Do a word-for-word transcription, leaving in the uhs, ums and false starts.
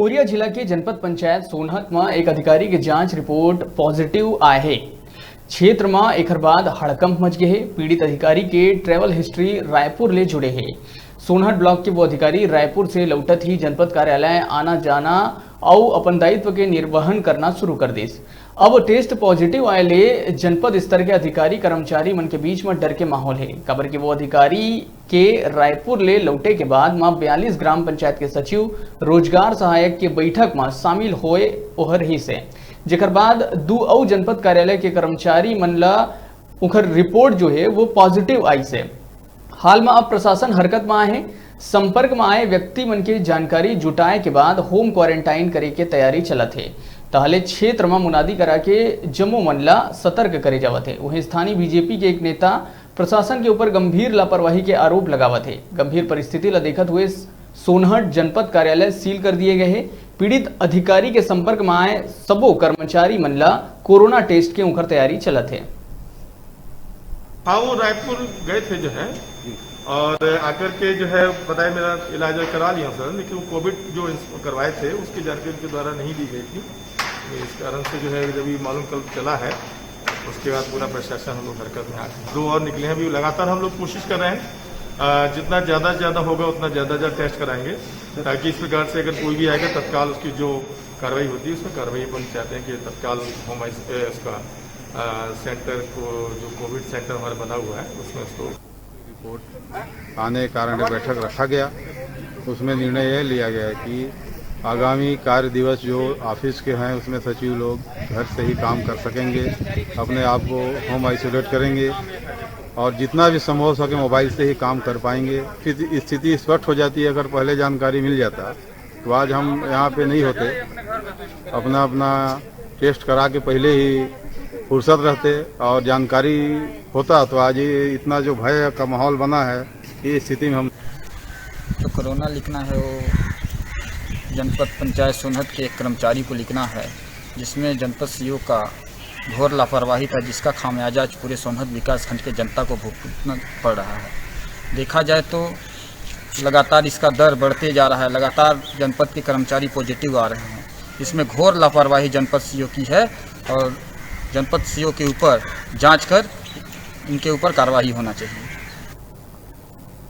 कोरिया जिला के जनपद पंचायत सोनहत म एक अधिकारी के जांच रिपोर्ट पॉजिटिव आए हे। क्षेत्र म एखर बाद हड़कंप मच गे हे। पीड़ित अधिकारी के ट्रैवल हिस्ट्री रायपुर ले जुड़े हे। सोनहत ब्लॉक के वो अधिकारी रायपुर से लौटत ही जनपद कार्यालय आना जाना अउ अपन दायित्व के निर्वहन करना शुरू कर दिस। अब टेस्ट पॉजिटिव आए ले जनपद स्तर के अधिकारी कर्मचारी मन के बीच म डर के माहौल हे, काबर कि वो अधिकारी के रायपुर ले लौटे के बाद म बयालीस ग्राम पंचायत के सचिव, रोजगार सहायक के बैठक म शामिल होए ओहर ही से, जेकर बाद दू अउ जनपद कार्यालय के कर्मचारी मन ल उखर रिपोर्ट जो हे वो पॉजिटिव आइस हे। हाल म अब प्रशासन हरकत म आए हे। संपर्क म आए व्यक्ति मन के जानकारी जुटाए के बाद होम क्वारंटाइन करे के तैयारी चलत हे। तहले क्षेत्र म मुनादी करा के जम्मो मन ला सतर्क करे जावत हे। उहें स्थानीय बीजेपी के एक नेता प्रशासन के ऊपर गंभीर लापरवाही के आरोप लगावत हे। गंभीर परिस्थिति ला देखत हुए सोनहट जनपद कार्यालय सील कर दिए गए हे। पीड़ित अधिकारी के संपर्क म आए सबो कर्मचारी मन ला कोरोना टेस्ट के उखर तैयारी चलत हे। हाँ, वो रायपुर गए थे जो है, और आकर के जो है बताया, मेरा इलाज करा लिया सर, लेकिन वो कोविड जो इंस- करवाए थे, उसकी जानकारी उनके द्वारा नहीं दी गई थी। इस कारण से जो है जब ये मालूम कल चला है, उसके बाद पूरा प्रशासन हम लोग हरकत में आ गए। दो और निकले हैं, अभी लगातार हम लोग कोशिश कर रहे हैं, अ, जितना ज़्यादा ज़्यादा होगा उतना ज़्यादा ज़्यादा टेस्ट कराएंगे, ताकि इस प्रकार से अगर कोई भी आएगा तत्काल उसकी जो कार्रवाई होती है उसमें कार्रवाई अपन चाहते हैं कि तत्काल होम आइस- ए, उसका अ, सेंटर को, जो कोविड सेंटर हमारा बना हुआ है, उसमें उसको रिपोर्ट आने के कारण एक बैठक रखा गया। उसमें निर्णय यह लिया गया कि आगामी कार्य दिवस जो ऑफिस के हैं, उसमें सचिव लोग घर से ही काम कर सकेंगे, अपने आप को होम आइसोलेट करेंगे और जितना भी संभव हो सके मोबाइल से ही काम कर पाएंगे। फिर स्थिति स्पष्ट हो जाती है। अगर पहले जानकारी मिल जाता तो आज हम यहाँ पे नहीं होते, अपना अपना टेस्ट करा के पहले ही फुर्सत रहते और जानकारी होता तो आज ये इतना जो भय का माहौल बना है, ये स्थिति में हम जो कोरोना लिखना है वो जनपद पंचायत सोनहत के एक कर्मचारी को लिखना है, जिसमें जनपद सीओ का घोर लापरवाही था, जिसका खामियाजा आज पूरे सोनहत विकास खंड के जनता को भुगतना पड़ रहा है। देखा जाए तो लगातार इसका दर बढ़ते जा रहा है, लगातार जनपद के कर्मचारी पॉजिटिव आ रहे हैं। इसमें घोर लापरवाही जनपद सीओ की है और जनपद सीओ के ऊपर जांच कर इनके ऊपर कार्रवाई होना चाहिए।